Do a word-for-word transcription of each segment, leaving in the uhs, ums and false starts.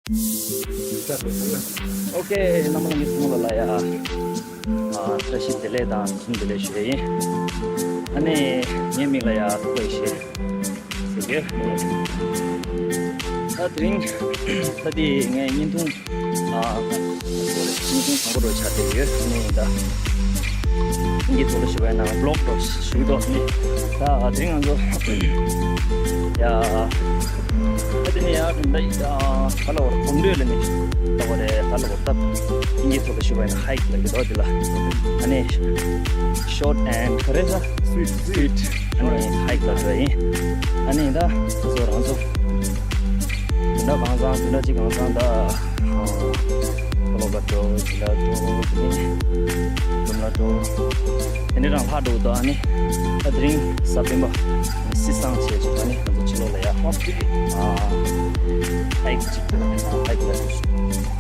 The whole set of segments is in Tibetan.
ཨོ་ཁེ། རྣམ་པ་ལྷན་རྒྱས་ཚང་མ་ལ་ཡ། ཨ། བཀྲ་ཤིས་བདེ་ལེགས་དང་འཚམས་བདེ་ལེགས་ཞུ་ཡ་ཡིན། ཨ་ནི་ངའི་མིང་ལ་ཡ་ཐུག་པ་ཡེ་ཤེས་ཟེར་གྱི་ཡོད། ད་དེ་རིང་ད་དེ་ངའི་བརྙན་ཐུང་། ཨ། བརྙན་ཐུང་དང་པོ་རུ་ཆགས་བསྡད་ཡོད། ཨ་ནི་ད་ཨིན་སྐད་ཐོག་ལ་ཞུ་བ་ཡིན་ན་བི་ལོག་འདྲ་ཞུ་འདོད་ནི། ད་དེ་རིང་ང་ཚོ་ཡ། ད་དེ་ནས་ཡར་འགྲོ་ཡི། ད་ག་ལ་བར་གོམ་བགྲོད་ལ་ནི་ད་བར་རེད། ག་ལ་བར་ད་ཨིན་སྐད་ཐོག་ལ་ཞུ་བ་ཡིན་ན་ཧའིཀ་ལ་གི་དོ་དེ་ལ། ཨ་ནི་ཤོར་ཊི་ཨེན་ཌི་ག་རེ་ཟ། སུའིཊ། སུའིཊ། ཨ་ནི་ཧའིཀ་ལ་འགྲོ་ཡིན། ཨ་ནི་ད་ང་ཚོ་རང་ཚོ་དུ་འདྲ་གང་ཚང་དུ་འདྲ་གཅིག་གང་ཚང་ད། ཨ། ཁོ་ལོ་ཀ་འགྲོ་ཇི་ལ་འགྲོ་དེ་ནི་ལུམ་ལ་འགྲོ། དེ་ནི་རང་ལྷག་འགྲོ་དོ། ཨ་ནི་ད་དེ་རིང་གཟའ་སྤེན་པ་སི་སང་བྱས་ཅིག་ཨ་ནི་ང་ཚོ་ཕྱི་ལོགས་ལ་ཡ། ཨ། ཧའིཀ་ཅིག་ཧའིཀ་ལ་འགྲོ་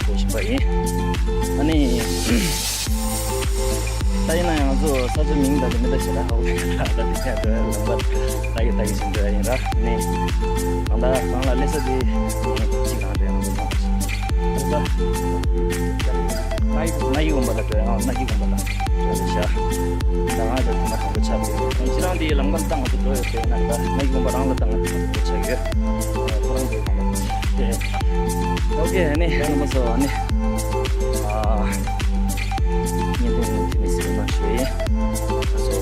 བཞིན་པ་ཡིན། ཨ་ནི། ད་ཡིན་ན་ཡང་ང་ཚོ་ས་ཆ་མིང་ད་དེ་མི་ད་ཞེ་དྲག་ཧ་གོ་མེད་ད། ད་དེ་ཁྱེད་ཚོའི་ལམ་ཁ་ད་གི་ད་གི་བཞིན་འགྲོ་ཡ་ཡིན་ར། ནི་གང་ད་གང་ལ་སླེབས་ས་དེ་ནི་གཅིག་གང་རེད། ང་ཚོ་ད་ད་ན་གི་ན་གི་དགོན་པ་ལ་འགྲོ་ཡ། ཨ། ན་གི་དགོན་པ་ལ་འགྲོ་ཡ་ཤ། ད་ང་ཚོ་ཐོག་མ་དང་པོ་ཆགས་ཡོད། ཁྱེད་རང་དེ་ལམ་ཁ་ད་ང་ཚོ་འགྲོ་ཡོད་པས་ན། ད་ན་གི་དགོན་པ་རང་ལ་ད་ང་ཚོ་དང་པོ་ཆགས་ཡོད། ཁོ་རང་དེ་དང་པོ་ཆགས་ཡོད། ཨོ་ཁེ། ཨ་ནི་རྣམ་པ་ཚོ་ཨ་ནི། ཨ། བརྙན་ཐུང་དེ་ནི་གཟིགས་གནང་ཞུ་ཡིན། ཨ་སོ།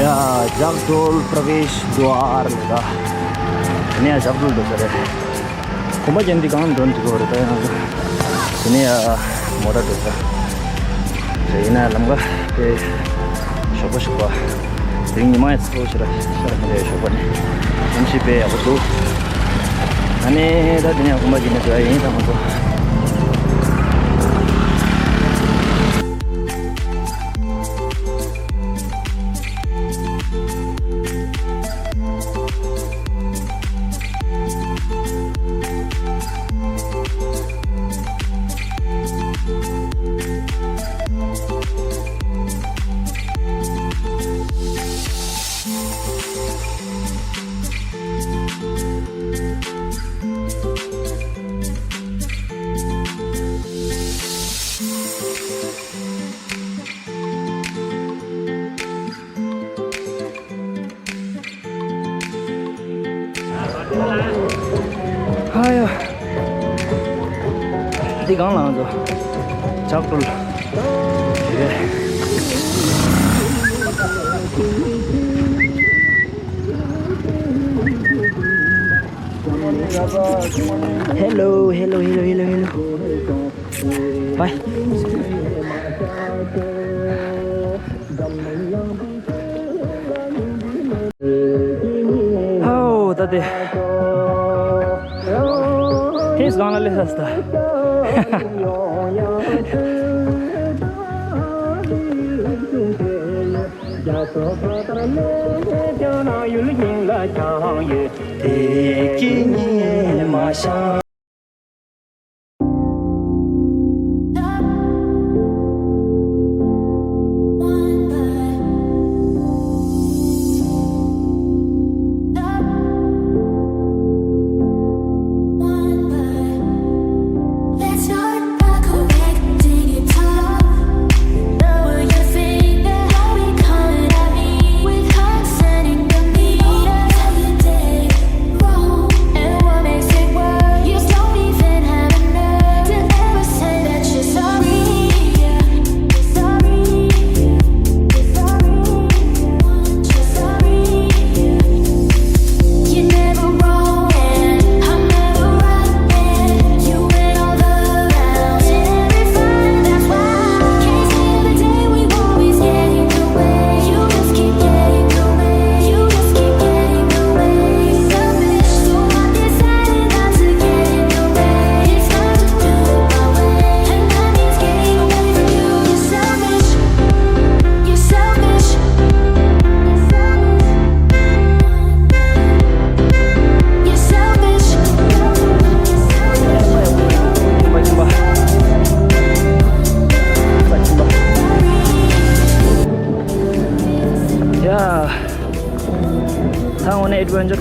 ཡ། ཇག་སྒྲོལ་པྲ་བེཤ་དུ་ཝར་ལ་ད། ནས་ཇག་སྒྲོལ་འགྲོ་ས་རེད། གོམ་པ་རྒྱན་འདི་གང་འགྲོ་འདི་གོ་རེད། ད་ཡང་དེ་ནས་ཡ་མོ་ཊ་འགྲོ་ས་རེད། ཡིན་ན་ལམ་ཁ་དཔེ་ཞོགས་པ་ཞོགས་པ། དེ་རིང་ཉི་མ་ཡང་ཚ་པོ་ཞེ་དྲག་ཤར་མི་འདུག་ཞོགས་པ་ནས་གནམ་གཤིས་དཔེ་ཡག་པོ་འདུག་ཨ་ནི་ད་དེ་ནས་གོམ་པ་རྒྱན་ནས་འགྲོ་ཡ་ཡིན། ད་ང་ཚོ། ཧ་ཡ། འདི་གང་ལ་ང་ཚོ་ཇག་སྒྲོལ་རེད། Hello, hello, hello, hello, hello. Bye. ཧའོ། ད་དེ། ཧེས་གང་ལ་ལས་ས་སྟ། དེ་སྐྱིད་ཉི་མ་ཤར།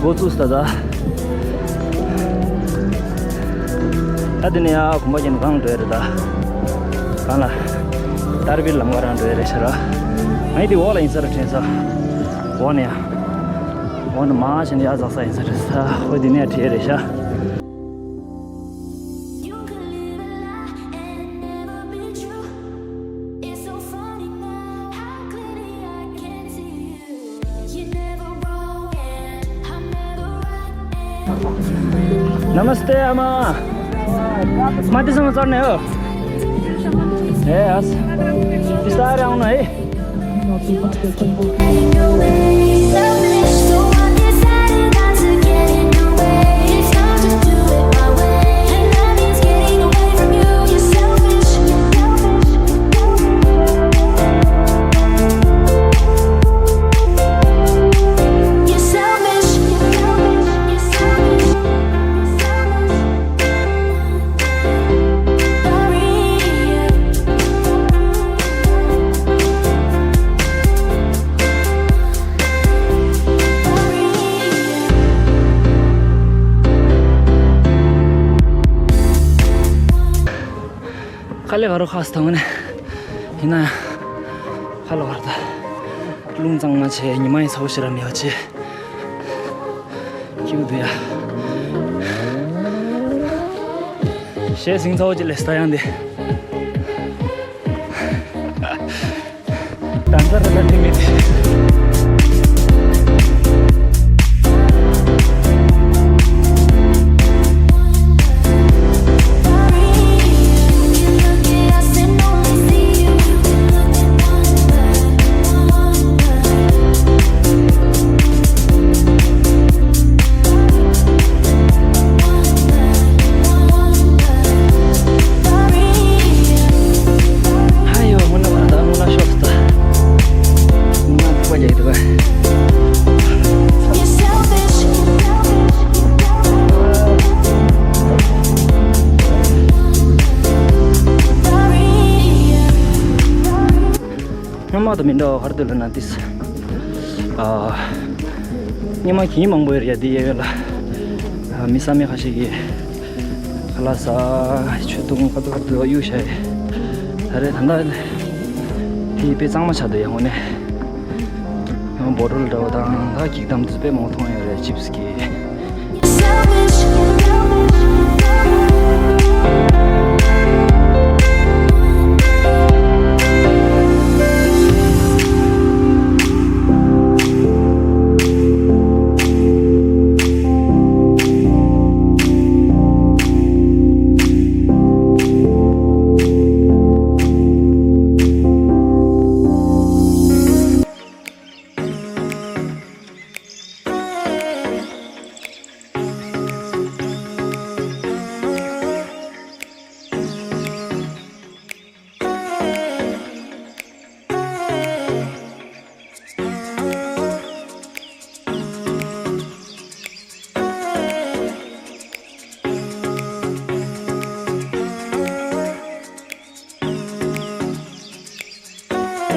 འགོ་བཙུགས་ས་ད། ད་དེ་ནས་ཡར་གོམ་པ་བརྒྱབ་ནས་གང་འགྲོ་ཡ་རེད་ད། གང་ལ། ཏར་བིལ་ལམ་ཁ་རང་འགྲོ་ཡ་རེད་ཤག་ར། ང་ཡི་དེ་འོག་ལ་ཡིན་ས་ར་དྲན་ས། འོག་ནས་ཡ། འོག་ནས་མར་ཕྱིན་ནས་ཡར་འཛེག་ས་ཡིན་ས་རེད་ས། ཧོ་དེ་ནས་ཡར་ཁྲིད་ཡ་རེད་ཤག नमस्ते आमा। माथि सम्म चढ्ने हो? ए हस्। बिस्तारै आउनु है। ཁ་ལས་ག་རོ་ཁ་སྟོང་ནས་ཡིན་ན་ཡང་ཁ་ལོ་བར་ད་རླུང་གཙང་མ་བྱས། ཉི་མ་ཡི་ཚ་བོ་ཞེ་དྲག་མེད་པ་བྱས། ཁྱིའུ་འདུག་ཡ། ཞེས་སིང་ཚ་བོ་ཅི་ལས་ད་ཡང་འདི། དང་ས་ར་ད་དེ་མེད། སྔོན་མ་དང་མི་འདྲ་བ་ག་རེ་འདུག་ལབ་ན་ཏིས། ཨ། སྔོན་མ་གིན་མང་པོ་ཡོད་རེད་ཡ། འདི་གཡས་གཡོན་ལ། ཨ། མི་བསམ་མེད་ཁ་ཤས་ཀྱིས་ཁ་ལག་ཟ། ཆུ་འཐུང་། ཁ་ཐུག་ཁ་ཐུག་གཡུག་བཞག་ཡོད། ད་རེས་ད་ལྟ་དེ་དཔེ་གཙང་མ་ཆགས་འདུག་ཡ། དངོས་གནས། ཡང་བོ་ཊལ་འདྲ་བོ་དང་ད་འགྱིག་དམ་དེ་དཔེ་མང་པོ་མཐོང་ཡོད་རེད། ཅིབ་སི་གི།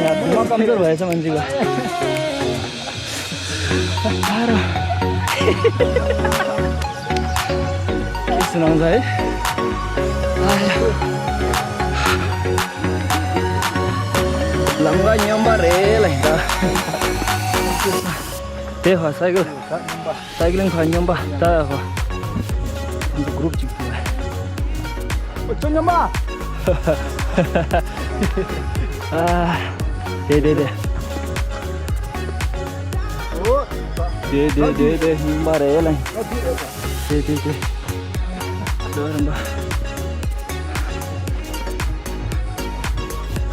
ཡ། དུ་མ་ཀམ་ཟོར་བས་སམ་འཇིག་པ། ཨ་རོ། ཁྱི་སུ་ནང་ཟ་ཡི། ཨ་ཡ། ལམ་ཁ་སྙོམས་པ་རེད་ལ་ཡིན་ད། དེ་ཧ་སའི་ཀལ། སའི་ཀི་ལིང་ཁ་སྙོམས་པ་ད་ཡ་ཧོ། ང་ཚོ་གུ་རུབ་ཅིག་ཐུག་པ། ཨོ་ཁྱོད་སྙོམས་པ། ཨ། དེ་དེ་དེ། ཨོ། དེ་དེ་དེ་དེ་སྙོམས་པ་རེད་ལ། དེ་དེ་དེ། ད་རིམ་པ།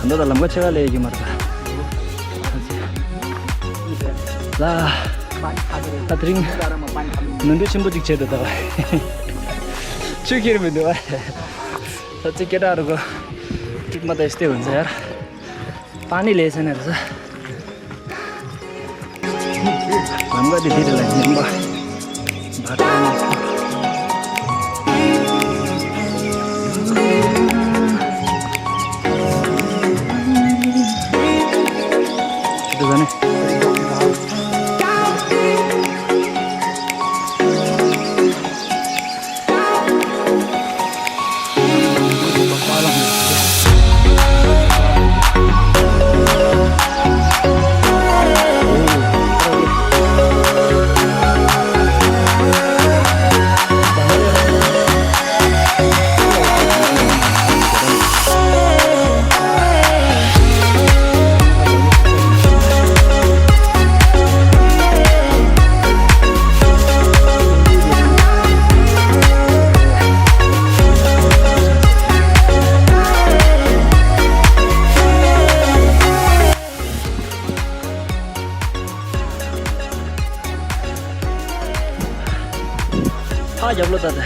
ད་ལྟ་ལམ་ཁ་ཕྱེད་ཀ་ལས་ཡོད་ཀྱི་མ་རེད་ད། ལ། ད་དེ་རིང་ནོར་འཁྲུལ་ཆེན་པོ་གཅིག་བྱས་འདུག་ད། ཆུ་ཁྱེར་མི་འདུག་ཨ། ད་ཅི་སྐད་གྲགས་རུ་གོ། ཀྲིག་མ་ད་སྟེ་འོན་ཟེར། པ་ནི་ལས་ཟེར་ན་རེད་ཟེར། ལམ་ཁ་དེ་འདི་རེད་ལ་ཉིན་པ། བར། དེ་ཟ་ནས། ཕ་རྒྱབ་ལོ་ད་ད།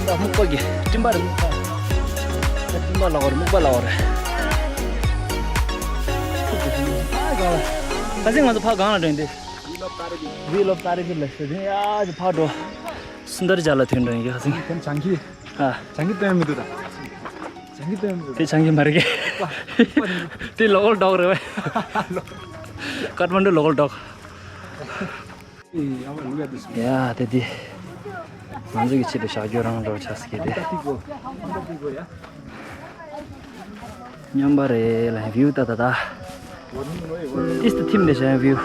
སྤྲིན་པ་སྨུག་པ་གི་སྤྲིན་པ་རེད། སྨུག་པ། སྤྲིན་པ་ལ་བར་སྨུག་པ་ལ་བར། ཨ་ག་ལ། ཁ་སང་ང་ཚོ་ཕ་གང་ལ་འགྲོ་ཡིན་དེ། བི་ལོབ་ཏ་རི་བི་ལོབ་ཏ་རི་བི་ལ་ཟེར་དེ་ཡ་ཅི་ཕ་འགྲོ། སུན་དར་ཇ་ལ་ཐོན་འགྲོ་ཡིན་གི་ཁ་སང་། ཁྱེད་བྱང་ཁྱི། ཨ། བྱང་ཁྱི་སྟོན་མི་འདུག་ད། བྱང་ཁྱི་སྟོན་མི་འདུག་ད། དེ་བྱང་ཁྱི་མ་རེད་གི། དེ་ལོ་ཀལ་ཌོག་རེད་བས། ཀ་ཐ་མན་ཌུ་ལོ་ཀལ་ཌོག། ཡ་དེ་དེ། ང་ཚོ་གི་ཆེད་དུ་ཞག་རྒྱུ་རང་འགྲོ་ཆགས་ཀྱི་དེ། མཉམ་པ་རེད་ལ་བིའུ་ཏ་ཏ་ཏ། ཏིས་ཏ་ཐིམ་དེ་བྱ་བིའུ།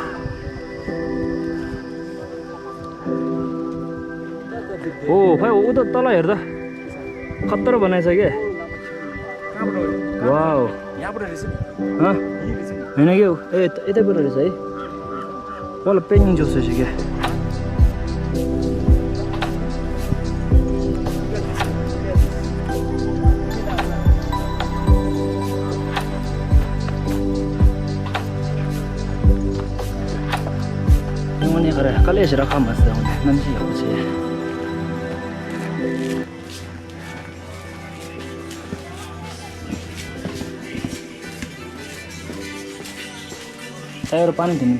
ཨོ་ཕའི་ཨོ་ཏ་ཏ་ལ་ཡར་ད། ཁ་ཏར་བ་ནས་ཟ་གེ། ཝའོ། ཡག་པོ་རེད་ཟེར། ཧ། ཡིན་རེད་ཟེར། མེད་ན་གེ་ཨེ་ཨེ་ཏ་པོ་རེད་ཟེར། ཨོ་ལ་པེ་ཉིང་ཇོ་སོ་ཞིག་གེ། དངོས་གནས་ག་རེ་དཀའ་ལས་ཞེ་དྲག་ཁག་མ་ཟད་དངོས་གནས་གནམ་གཤིས་ཡག་པོ་བྱས། टायर पानी देना।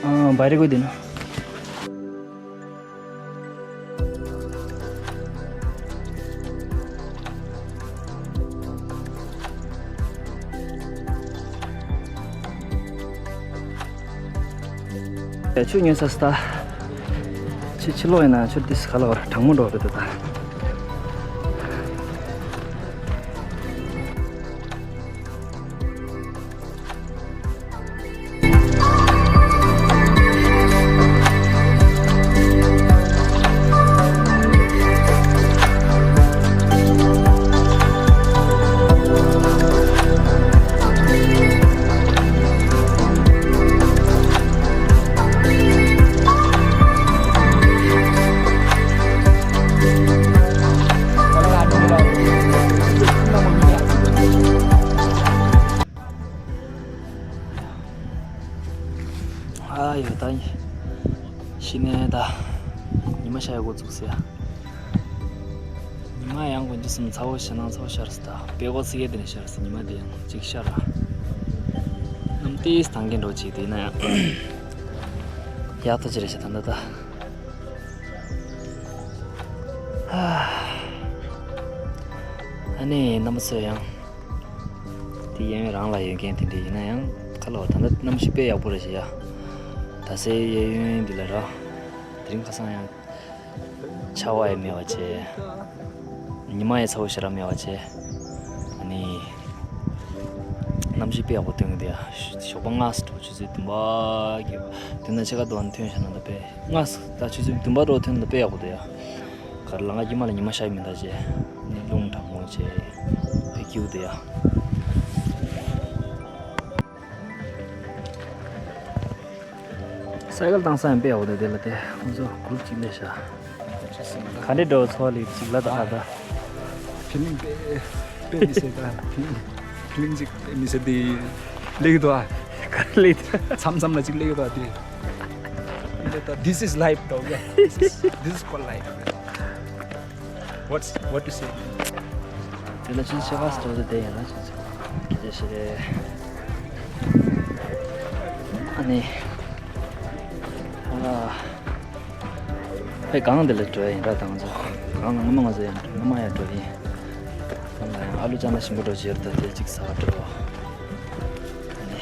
हाँ, बाहर को देना। ཆུ་ཉོས་ས་སྟ། ཕྱི་ཕྱི་ལོགས་ཡིན་ན་ཆུ་ཏིས་ག་ལ་བར་གྲང་མོ་འགྲོ་རེད་ད། ཨ་ཡོ་ད་ཤི་ནས་ད་ཉི་མ་ཤར་ཡ་འགོ་བཙུགས་ཟེར་ཡ། ཉི་མ་ཡང་དགོན་རྒྱུ་སུམ་ཚ་བོ་ཞེ་ནང་ཚ་བོ་ཤར་སི་ད་པེ་གོ་སི་གེ་དེ་ནས་ཤར་སི་ཉི་མ་དེ་ཡང་ཅིག་ཤར་ར། གནམ་ཏིས་ཐང་གེ་འགྲོ་ཅིག་དེ་ཡིན་ན་ཡང་ཡག་ཐོ་ཅི་རེད་ཤི་ད་འདི་ད། ཨ་ནི་རྣམ་པ་ཚོས་ཡང་དེ་གཡས་གཡོན་རང་ལ་ཡོད་མཁན་དེ་འདྲ་ཡིན་ན་ཡང་ཁ་ལོ་ད་ལྟ་གནམ་གཤིས་དཔེ་ཡག་པོ་རེད་ཤི་ཡ། ད་སའི་གཡས་གཡོན་འདི་ལ་ར་དེ་རིང་ཁ་སང་ཡང་ཆར་པ་ཡང་མེད་པ་བྱས། ཉི་མ་ཡང་ཚ་པོ་ཞེ་དྲག་མེད་པ་བྱས། ཨ་ནི། གནམ་གཤིས་དཔེ་ཡག་པོ་སྟོན་གི་འདུག་ཡ། ཞོགས་པ་སྔ་ས་འགྲོ་ཆུ་ཚོད་བདུན་པ་གི། དེ་ན་ཕྱེད་ཀ་དུ་ཐོན་བཞག་ན་ད་དཔེ། སྔ་ས་ད་ཆུ་ཚོད་བདུན་པ་འགྲོ་ཐོན་ན་དཔེ་ཡག་པོ་འདུག་ཡ། གར་ལ་ང་དཀྱིལ་མ་ལ་ཉི་མ་ཤར་མི་འདུག་བྱས། ཨ་ནི་རླུང་གྲང་མོ་བྱས། དཔེ་སྐྱིད་པོ་འདུག་ཡ། སའི་ཀལ་བཏང་ས་ཡང་དཔེ་ཡག་པོ་འདུག་དེ་ལ་དེ་ཁོང་ཚོ་གུ་རུབ་གཅིག་སླེབས་ཤག་ག་འདྲས་འགྲོ་ཚོར་བ་ལེགས་གཅིག་ལ་ད་ད་ད། ཕི་ལིང་དཔེ་དཔེ་མི་སྲིད་ད་ཕི་ལིང་ཕི་ལིང་གཅིག་དཔེ་མི་སྲིད་དེ་ལེགས་འདུག་ཨ། ག་རེ་ལེགས་འདུག་མཚམས་མཚམས་ལ་གཅིག་ལེགས་འདུག་ཨ་དེ། This is life, dog. Yeah. This is, this is called life. What's, what to say? དེ་ལ་ཅི་ཆེ་བ་སྟོད་དེ་དེ་ཡིན་ན་ཅི་ཆེ་བ་སྐད་ཆ་ཞིག་རེད། ཨ་ནི། ཨ། ཕའི་གང་དེ་ལ་འགྲོ་ཡ་ཡིན་ར་ད་ང་ཚོ། གང་ལ་སྔ་མ་ང་ཚོ་ཡང་སྔ་མ་ཡང་འགྲོ་ཡིན། གང་ལ་ཡང་ཨ་ལུ་ཅང་ན་ཞིམ་པོ་འགྲོ་ཅེར་ད་དེ་གཅིག་ཟ་འགྲོ། ཨ་ནི།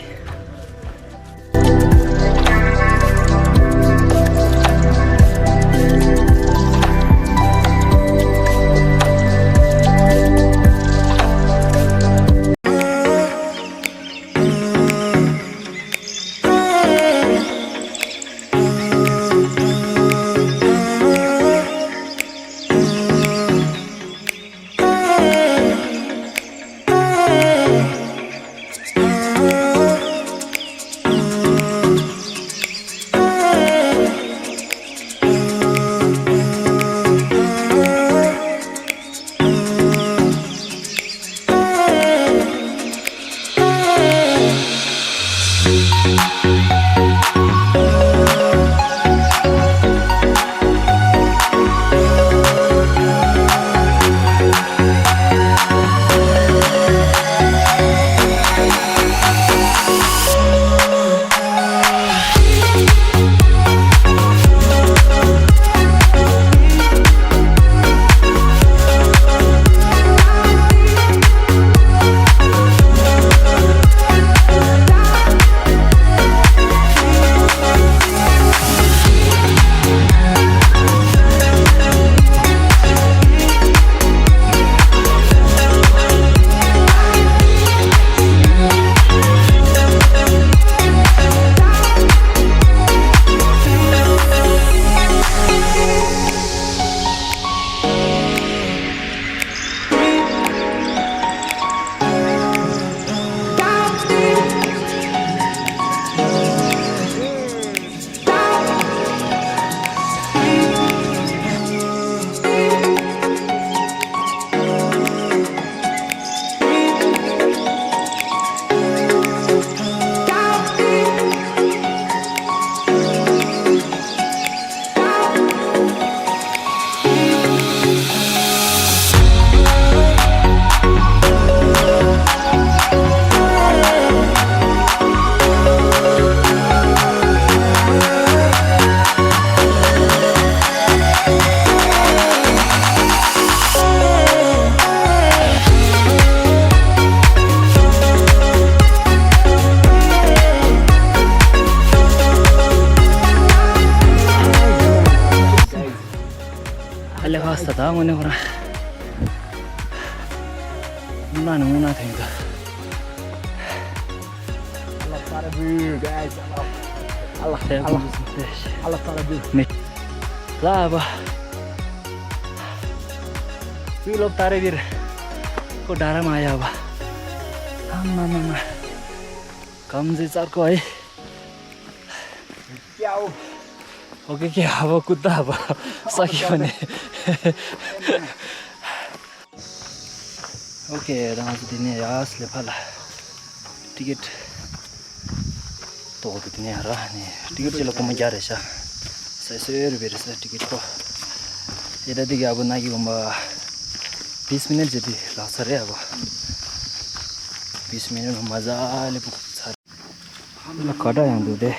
ལས་ཁ་ས་ད་དངོས་གནས་ཁོ་རང་། དངོས་གནས་ནས་དངོས་གནས་དེང་གི། الله طالبي guys. الله الله الله طالبي. ལ་བ། ཚུལ་ལོབ་ཏ་རེ་བིར། ཁོ་ཌ་ར་མ་ཡ་བ། ཨ་མ་མ་མ། གམ་ཟི་ཙར་ཀོ་ཨི། ཀྱའོ། ཨོ་ཀེ་ཀེ་ཧ་བ་ཀུ་ཏ་བ། ས་ཁི་བ་ནེ། ཨོ་ཀེ་རང་ཚོ་དེ་ནས་ཡར་སླེབས་པ་ལ། ཊི་ཀེ་ཊི། ཏོག་ཏུ་དེ་ནས་ར་ནི་ཊི་ཀེ་ཊི་ཅི་ལ་སྒོར་མོ་བརྒྱ་རེད་ཤག་སེ་སེ་རུ་བེ་རེ་ས་ཊི་ཀེ་ཊི་ཁོ། ཡེ་ད་དེ་ག་ཨ་བུ་ན་གི་སྒོར་མོ། བིས་མི་ནེ་ཊི་ཅི་དེ་ལག་ཚ་རེད་ཨ་བུ། བིས་མི་ནེ་ཊི་མ་ཟ་ལེ་བུ་ཚ། ལ་ག་འདྲ་ཡང་འདུག་དེ།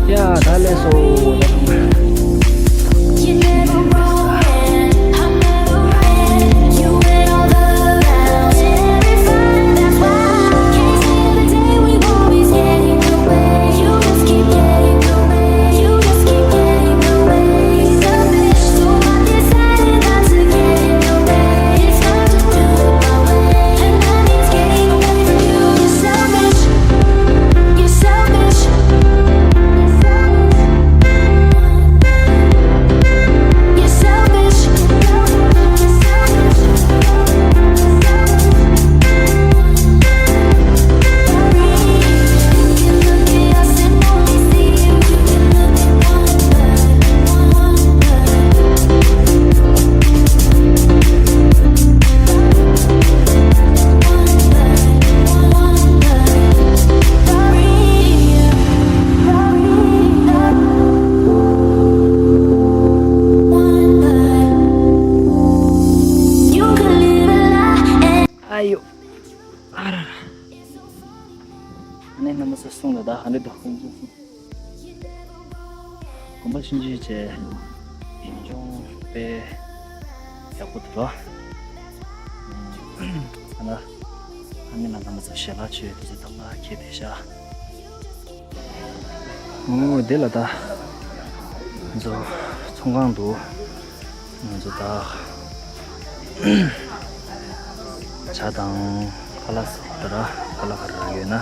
ཡ་ད་ལས་སོ། ཨ་ཡོ། ཨ་ར་ར། ཨ་ནི་རྣམ་པ་ཚོ་གསུང་ལ་ད་ཧ་འདྲེ་དོ། དགོན་པ་ཆུང་ཆུང་བྱས། ཡིན་ཀྱང་དཔེ་ཡག་པོ་འདུག་ལ། ཨ་ན། ཨ་ནི་ལ་རྣམ་པ་ཚོ་ཞལ་ལག་མཆོད་དུས་ཚོད་ཐོག་མ་ཁྱེད་དེ་ཤ། ཨོ་དེ་ལ་ད། ང་ཚོ་ཚོང་ཁང་འདུག་ང་ཚོ་ད། ཇ་དང་ཁ་ལག་ཟ་ད་ར་ཁ་ལག་ག་ར་ཡོད་ན།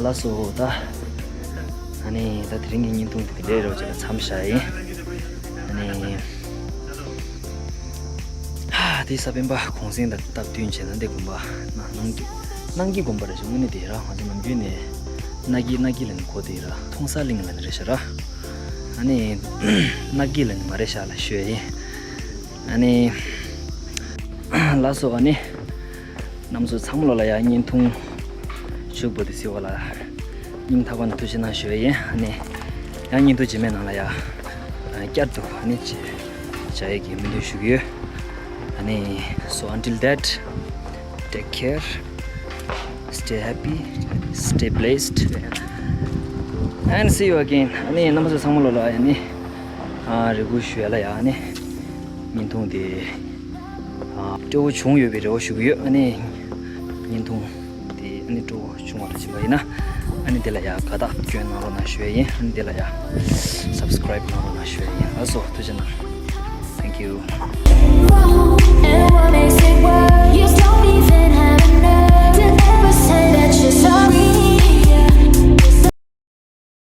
ལགས་སོ་ད། ཨ་ནི་ད་དེ་རིང་གི་བརྙན་ཐུང་དེ་འདྲའི་རོ་ཅིག་ལ་མཚམས་བཞག་ཡིན། ཨ་ནི། ཧ་དེ་ས་པཎ་པ་གུང་སེང་དང་སྟབས་བསྟུན་བྱས་ན་འདི་དགོན་པ་ན་ནང་གི་ནང་གི་དགོན་པ་རེད་ཤག་དངོས་གནས་དེ་ར་ང་ཚོ་ནམ་རྒྱུན་ནས་ནག་གི་ནག་གི་ལ་ནི་གོ་དེ་ར་མཐོང་ས་གླིང་ལ་ནི་རེད་ཤག་ར། ཨ་ནི། ནག་གི་ལ་ནི་མ་རེད་ཤག་ལ་ཞུ་ཡ་ཡིན། ཨ་ནི། ལགས་སོ་ཨ་ནི། རྣམ་པ་ཚོ་ཚང་མ་ལོ་ལ་ཡ་བརྙན་ཐུང་མཇུག་པོ་དེ་སི་བ་ལ་སྙིང་ཐག་པ་ནས་ཐུགས་རྗེ་གནང་ཞུ་ཡ་ཡིན། ཨ་ནི་ཡང་བརྙན་ཐུང་རྗེས་མའི་ནང་ལ་ཡ་བསྐྱར་དུ་ཨ་ནི་མཇལ་ཡ་གི་སྨོན་འདུན་ཞུ་གི་ཡོད། ཨ་ནི། So until that, take care, stay happy, stay blessed and see you again. ཨ་ནི་རྣམ་པ་ཚོ་ཚང་མ་ལོ་ལ་ཡ་ནི་རེ་སྐུལ་ཞུ་ཡ་ལ་ཡ་ཨ་ནི་བརྙན་ཐུང་དེ་སྤྲོ་བོ་བྱུང་ཡོད་པའི་རེ་བ་ཞུ་གི་ཡོད། ཨ་ནི། བརྙན་ཐུང་དེ་ཨ་ནི་སྤྲོ་བོ་བྱུང་བ་ལ་བྱིན་པ་ཡིན་ན། ཨ་ནི་དེ་ལ་ཡ་དགའ་རྟགས་སྐྱོན་གནང་རོགས་གནང་ཞུ་ཡ་ཡིན། ཨ་ནི་དེ་ལ་ཡ་སབ་སི་ཀ་རའིབ་གནང་རོགས་གནང་ཞུ་ཡ་ཡིན། ལགས་སོ། ཐུགས་རྗེ་གནང་། Thank you.